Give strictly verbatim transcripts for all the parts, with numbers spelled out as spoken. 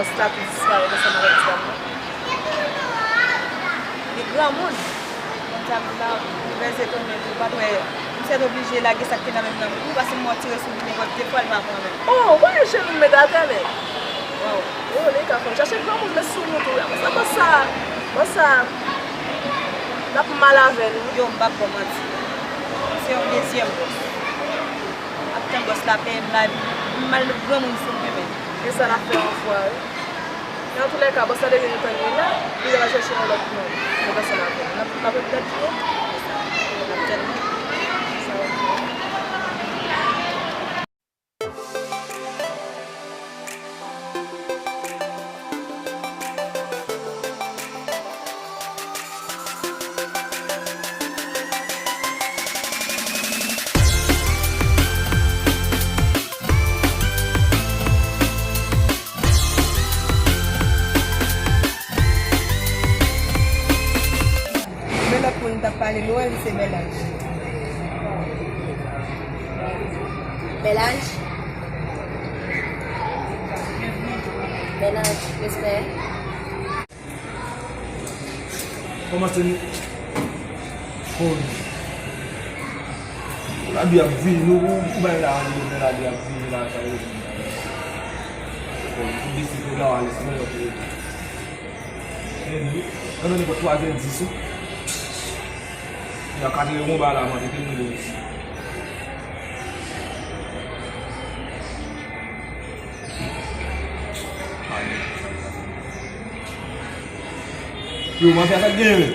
Bòs la tou disparèt ansanm avèk ti dam nan. Li granmoun. Konn sa m di la, ou rèze tounen, ou pa t wè, m sètoblije lage sa k te nan men m nan pou ou, paske m wè w tire sou li nenpòt ki fwa, li pa pran menm. Oh, ou pa gen cheri m met atè, men. Waw. Oh, Leïka, fò n chache granmoun met sou nou tou. Sa, bòs sa, bòs sa, l ap mal avè nou. Yo, m p ap ba w manti. Se yon dezyèm bòs. M ap tann bòs la peye m la, m al met granmoun sou mwen menm. E sa n ap fè yon fwa, wi. Men antoulèka, bòs la depi nou tann li la, li deja chèche yon lòt moun. Mwen panse l ap vin. L ap, l ap ret tèt li. L ap tèt li. Sa w ap fè. Men lòt moun t ap pale nou an, li se Bèlaj. Bèlaj. Bèlaj, respè. Kòmanse nou. Bon. Lavi ap vini, nou, ou, ou bay la, nou, lavi ap vini la, sa yo. Bon, ou deside la, ale, se nan lòt. Mwen, nan nenpòt twazè dis, wi. Ya katrè konba la, mwen, te mwen, isi. Yo, mafya, sa k genyen, men?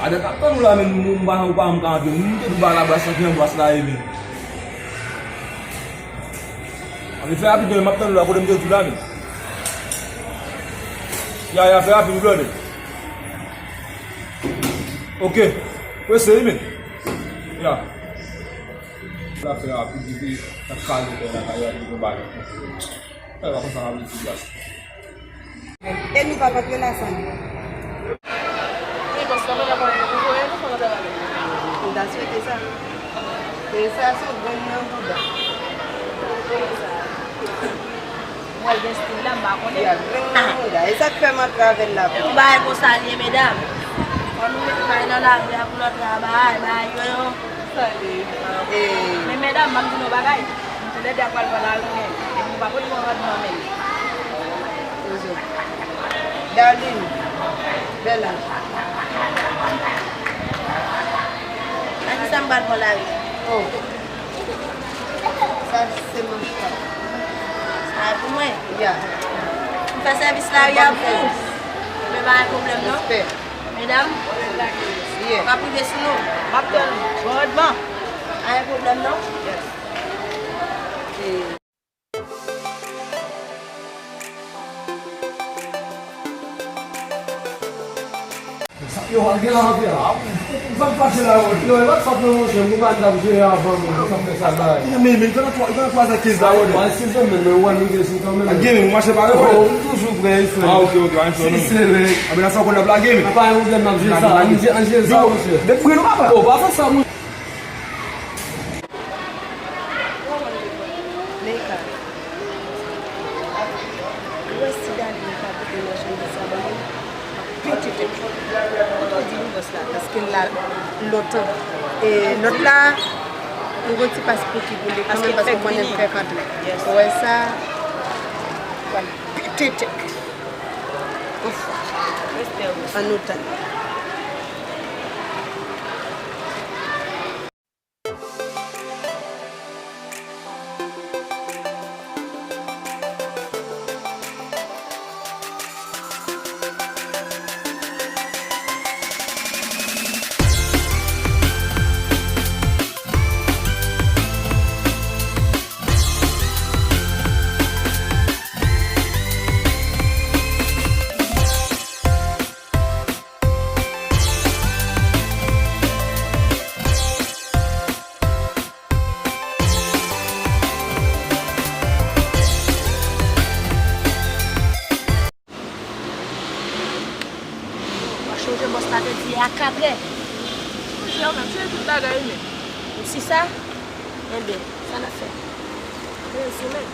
A, dat ap tann ou la, men, m, m, m, ou pa, ou pa, m ka antre. M te di ba la bas, sa ki anbras la, e, men. Ann fè rapid, men, m ap tann ou la, kote m te di w la, men. Ya, ya, fè rapid, ou blòde. Ok. Prese, wi, men. Ya. La fè rapid, li te nan kale fè lakay la, li te konba. Sa va konsa, rapid, ti gras. E nou pa antre la san nou. Wi, paske mwen pa konnen nou voye nou fò nou ta rale. Ou ta swete sa. E sa se grenn nan bouda. Mwen gen stil la, m pa konnen. Ya, grenn nan bouda. E sa k fè m antre avè l la pou. Yon bagay konsa l ye, medam. Fò nou met bagay nan lavi a pou lòt la, bagay, bagay yo, yo. Sali. Men medam, m ap di nou yon bagay. Nou toulède ap pral pran lari, men nou pa pot yon rad nan men. Darline, Bèlaj. Nan kisa m pral pran lari? Oh. Sa se manch pa. Sa pou mwen? Ya. M fè sèvis lari a pou ou. Men pa gen pwoblèm non. Respè. Medam, yeah, m ap rive sou nou. M ap tann bon randman. Pa gen pwoblèm non. Yes. Yo, al gen la antre a. Ou fè m fache la, Rod. Yo, e pa t fòt mwen, monchè. M konprann t ap jere avan, men sa fè sa bay. Men, men, li nan twa, li nan twa zan kenz la, Rod. Al, eskize m, men, men, ou wè nou gen sou kanmenm. Al gen, men, ou mache pare, Rod. Oh, m toujou prè, frè. Ah, ok, ok, pa gen pwoblèm. Si se lè. Ah, men la sa w konn ap lage, men. Pa gen pwoblèm, n ap jere sa. N ap jere sa, monchè. Yo, met bri nou, papa. Oh, pa fè sa, monchè. Leïka, ou wè si Dani pa pote machandiz sa ban mwen, ap pete tèt li. Kote w di nou bòs la? Paske l la lontan. E lòt la, nou gon ti pas pou ki boule kanmenm, paske m konnen m fèk antre. Ou wè sa? W ap pete tèt li. Ouf. Ann nou tann. Ou chonje bòs la te di a katrè. Monchè, ou menm, chonje tout bagay ou menm. Ou si sa? Enben, sa n ap fè? Mete nou sou men.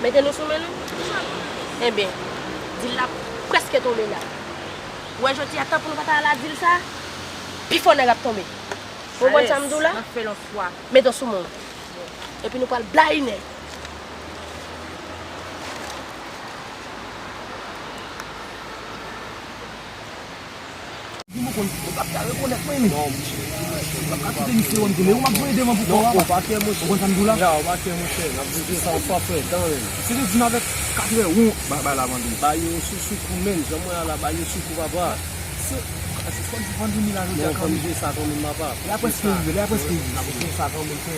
Mete nou sou men nou? Enben, dil la prèske tonbe la. Ou wè jodi a, tan pou nou pa ta al a dil sa, pi fò nèg ap tonbe. Ou konprann sa m di w la? N ap fè l yon fwa. Mete w sou men w. Epi nou pral blayi nèg. Di mwen konn, ou p ap ka rekonèt mwen, men. Non, monchè, di mwen, monchè, ou p ap ka kite misye wè m tou, men ou m ap voye devan pou kò w, apa. Ou pa kè, monchè. Ou konn sa m di w la? Ya, ou pa kè, monchè. N ap regle sa yon fwa, frè, tan, men. Se te di m avèk katrè won, bay, bay la mande. Ba yo sou, sou kou, men. Jan mwen a la, ba yo sou kou, papa. Se, se fò di vann mil la, jodi a kanmenm. Non, fò m jwe sa kanmenm, papa. Lè a prèske rive, lè a prèske rive. N ap regle sa kanmenm, frè.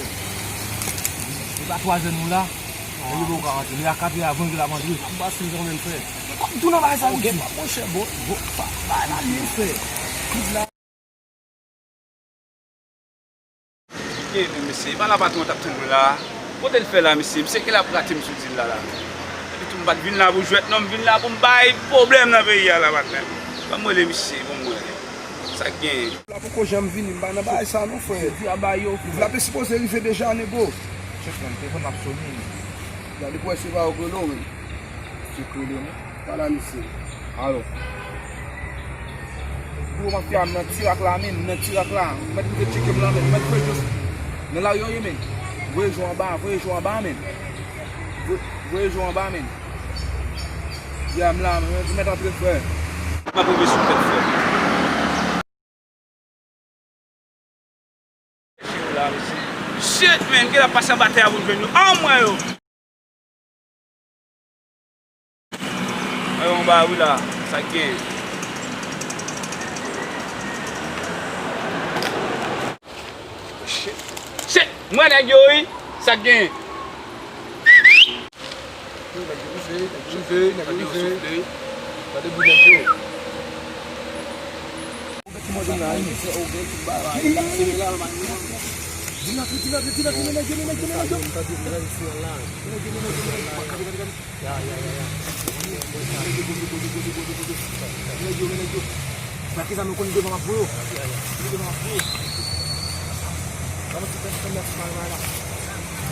Se pa twa zè nou la. Lè yo ba w ka rantre. Lè a katrè avan ke l ap antre. M ap pase l kanmenm, frè. Gen kòb tou nan bagay sa, Richie. Gen pa, monchè, bon, bon, pa, pa evalye, frè. Tout la. Gen men, mesye, pa la patwon t ap tann mwen la. Kote l fè la, mesye? Misye ke l ap rate m sou dil la, la. Epi tou, m pa t vin la pou jwèt, non, m vin la pou m bay pwoblèm nan peyi a, la, patnè. Ban m rele misye, ban m wè. Sa k genyen? La poko janm vini, m pa nan bagay sa non, frè. Se di a ba yo. Liv la te sipoze rive deja, nego. Chèf, men, telefòn m ap sonnen. Gade pou wè se pa yo k rele w, men. Se k rele m. Pale a misye. Alo. Gwo mafya, m nan Tirak la, men, m nan Tirak la. Ou mèt rive tcheke m la, men, ou mèt voye jous. Nan lari yo ye, men. Voye jou anba, voye jou anba, men. Vo-, voye jou anba, men. Ya, m la, men, ou mèt antre, frè. M ap rive sou tèt, frè. Shit, man, gen la pase anba tè a pou jwenn yo. Anmwey yo. Mwen yon ba wi la, sa k gen. Shit. Shit, mwen nèg yo wi, sa k gen. Nèg yo rive, nèg yo rive, nèg yo rive. Gade bri nèg yo. Di nan, di nan, di nan, di nan, nèg yo, nèg yo, nèg yo. Nèg yo, nèg yo, nèg yo. Ya, ya, ya, ya. Nèg yo, nèg yo, nèg yo. Sa ki sa nou konn devan m ap voye w. Devan m ap voye w. Sa mwen ti fè, fè mèsi pa la.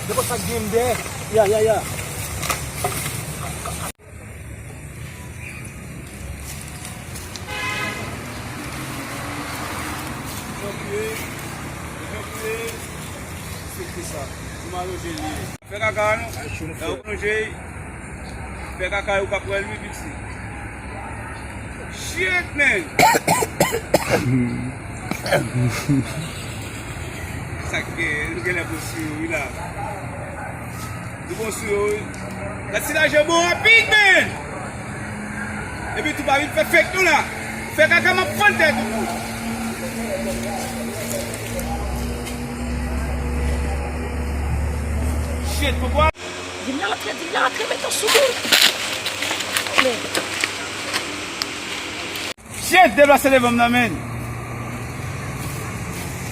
Depi sa gen m dèyè. Ya, ya, ya. Janvier, Janvier, se ki sa? Ti malonje li ye. Fè kaka nou. Lè ou plonje, fè kaka yo ka pran l wi piti. Shit, man! Sa k gen, nou genlè bon sou yo wi la. Nou bon sou yo wi. Gad ti lajan bon rapid, man! Epi tou pa vin fè fake nou la. Fè kaka m ap fann tèt ou. Shit, poukwa? Di l antre, di l antre, mete w sou moun. Men. Shit, deplase devan m nan, men.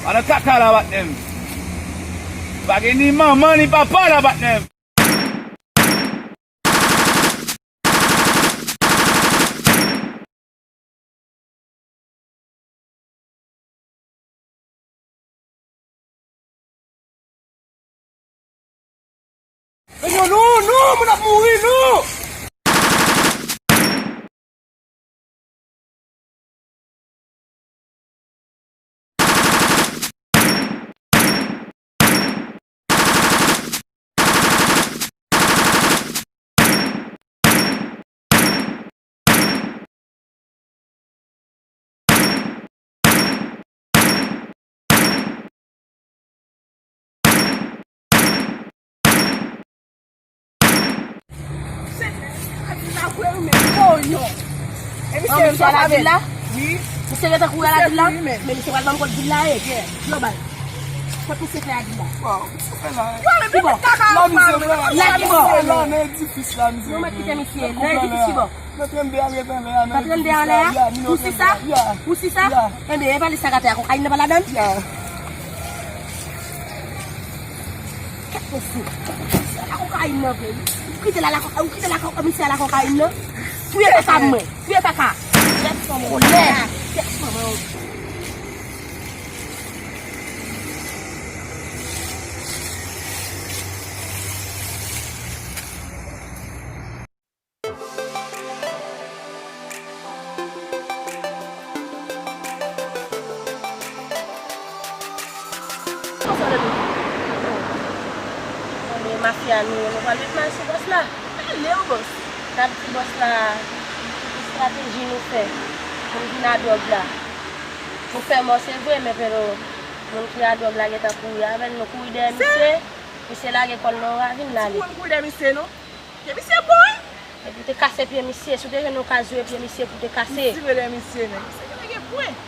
Pa nan kaka la, patnè m. Pa gen ni manman, ni papa la, patnè m. Senyè, non, non, moun ap mouri, non! Misye al a dil la? Wi. Misye gentan kouri al a dil la? Men misye pral ban m kot dil la ye. Yo bay. Kot misye fè a dil la? Ki bò? La ki bò? Non, mwen kite misye. Nan edifis ki bò? Nan trannde a, rete anlè a, nan edifis la. Nan trannde a anlè a? Ou si sa? Ou si sa? Enben, e valiz sa k atè a, kokayin nan pa ladan l? Kèt mesye. Misye a la kokayin nan vre wi. Ou kite la, la ko-, ou kite la ko-, misye a la kokayin nan. Touye kaka mwen. Touye kaka. Kèt fanm. Kolè. Kèt fanm. A nou, nou pral met may sou bòs la. Ale w bòs. N ap di bòs la, ki estrateji nou fè pou n vin a dwòg la. Nou fè mò, se vre, men Pero, moun ki a dwòg la gentan kouri avè l, nou kouri dèyè misye, misye lage kò l nan yon ravin, l ale. Ti moun kouri dèyè misye, non? Ke misye bon, wi. Epi w te kase pye misye, si w te jwenn yon ka jwe pye misye pou w te kase. M tire dèyè misye, men misye genlè gen pwen.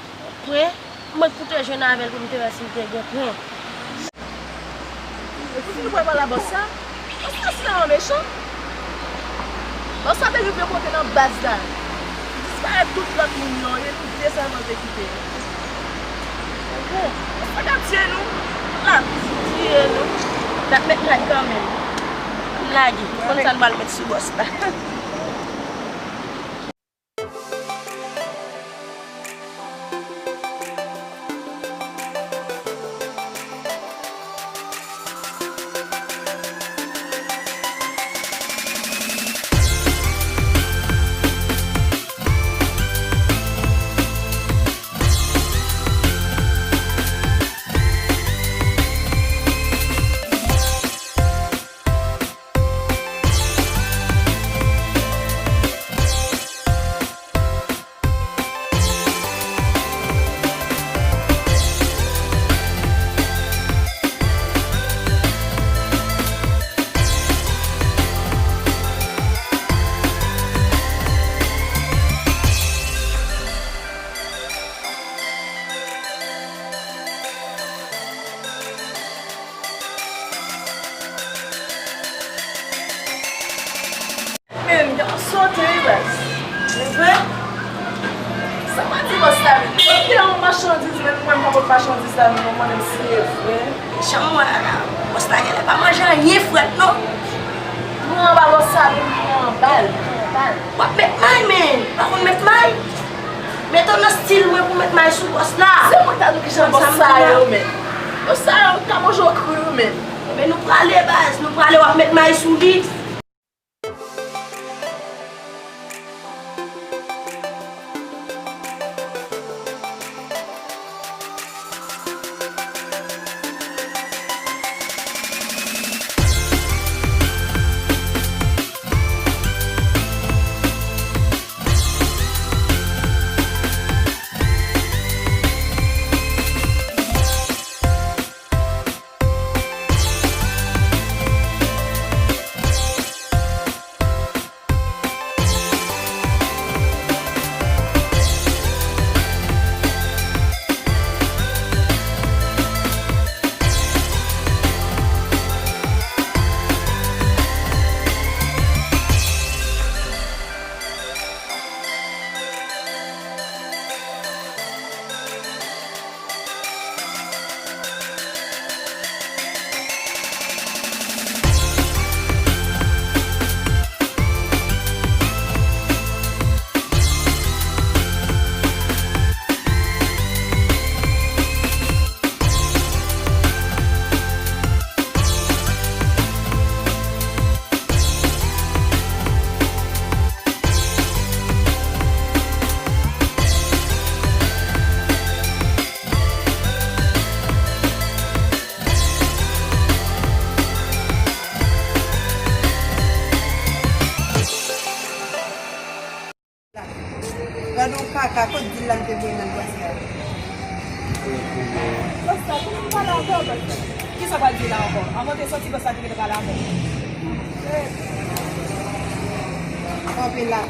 Pwen? Mwen pou te jwenn avè l pou m te wè si l te gen pwen. Epi w fin wè pale a bòs sa? Bòs sa se yon mechan. Bòs sa te rive kote nan baz la. Disparèt tout lòt moun yo, e nou de sèlman te kite yo. Bòs la ka tiye nou. L ap tiye nou. N ap met laj kanmenm. Lage. Konn sa n pral met sou bòs la. Men, gen yon sote, wi, baz. E vre? Sa pa di bòs la, men. Mwen te yon machandiz, men mwen pa pot machandiz la, men mwen menm si e vre. Jan w wè a la, bòs la genlè pa manje anyen frèt, non. Pran anba bòs la, men pran anba l, pran anba l. W ap met may, men. W pa konn met may? Mete w nan stil mwen pou met may sou bòs la. Se mwen ta di w kijan bòs sa yo, men. Bòs sa yo ka manje w kri, wi, men. Ebyen, nou prale, baz, nou prale, w ap met may sou li. Gade yon kaka, kot dil la m te voye nan glas la? Bòs la, pou nou pale avè w, bòs la. Kisa w pral di la ankò? Anvan w te soti, bòs la te gentan pale avè w. Kanpe la.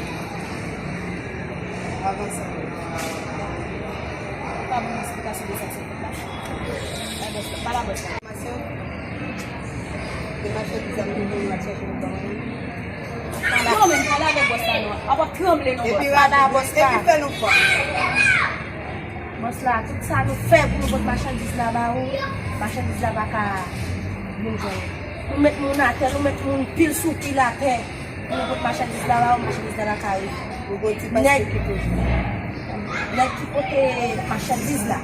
Avanse. Pa ban m esplikasyon de sa k sot la. Ay, bòs la, pale a bòs la. Enfòmasyon. De machandiz la m te voye al chache nou ban mwen. Non, men pale avèk bòs la non. Apa tranble non, bòs. Epi pale a bòs la. Epi fè nou fò. Bòs la, tout sa nou fè pou nou pot machandiz la ba ou, machandiz la pa ka vin jwenn ou. Nou met moun atè, nou met moun pil sou pil atè. Pou nou pot machandiz la ba ou, machandiz la pa ka rive. Ou gon ti pastè ki toujou. Nèg ki pote machandiz la,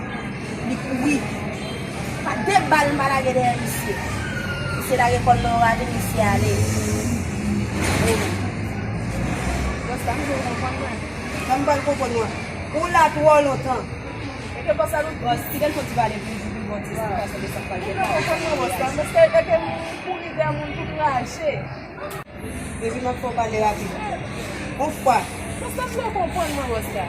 li kouri. Pa de bal m pa lage dèyè misye. Misye lage kò l nan yon ravin, misye ale. Bòs la, m vle w konprann mwen. Sa m pral konprann mwen. Ou la twò lontan. E ke bòs la nou bòs, ki bèl fò ti pale pou Yon ti esplikasyon de sa k pral fèt la. Mwen pa konprann mwen, bòs la. Paske lè ke m kouri dèyè moun pou krache. Epi m ap fè w pale rapid. Yon fwa. Bòs la, m vle konprann mwen, bòs la.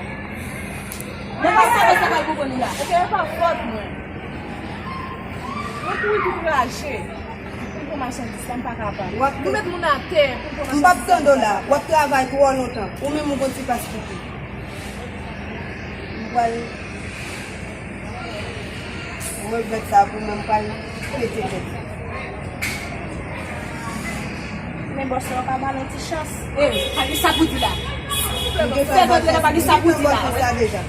Mwen pa sa, bòs la pral konprann ou la. Ok, e pa fòt mwen. Mwen kouri pou krache. Pou m pran machandiz la, m pa kapab. W ap Ou met moun atè pou m pran machandiz la. M p ap tande w la. W ap travay twò lontan. Ou menm ou gon ti pas pipi. M pral regrèt sa pou mwen, m pral pete tèt. Men bòs la, w pa ba l yon ti chans. E, pa gen sa pou di la. Silvouple, bòs la. Fè vant la, pa gen sa pou di la. Ou gentan bòs la deja.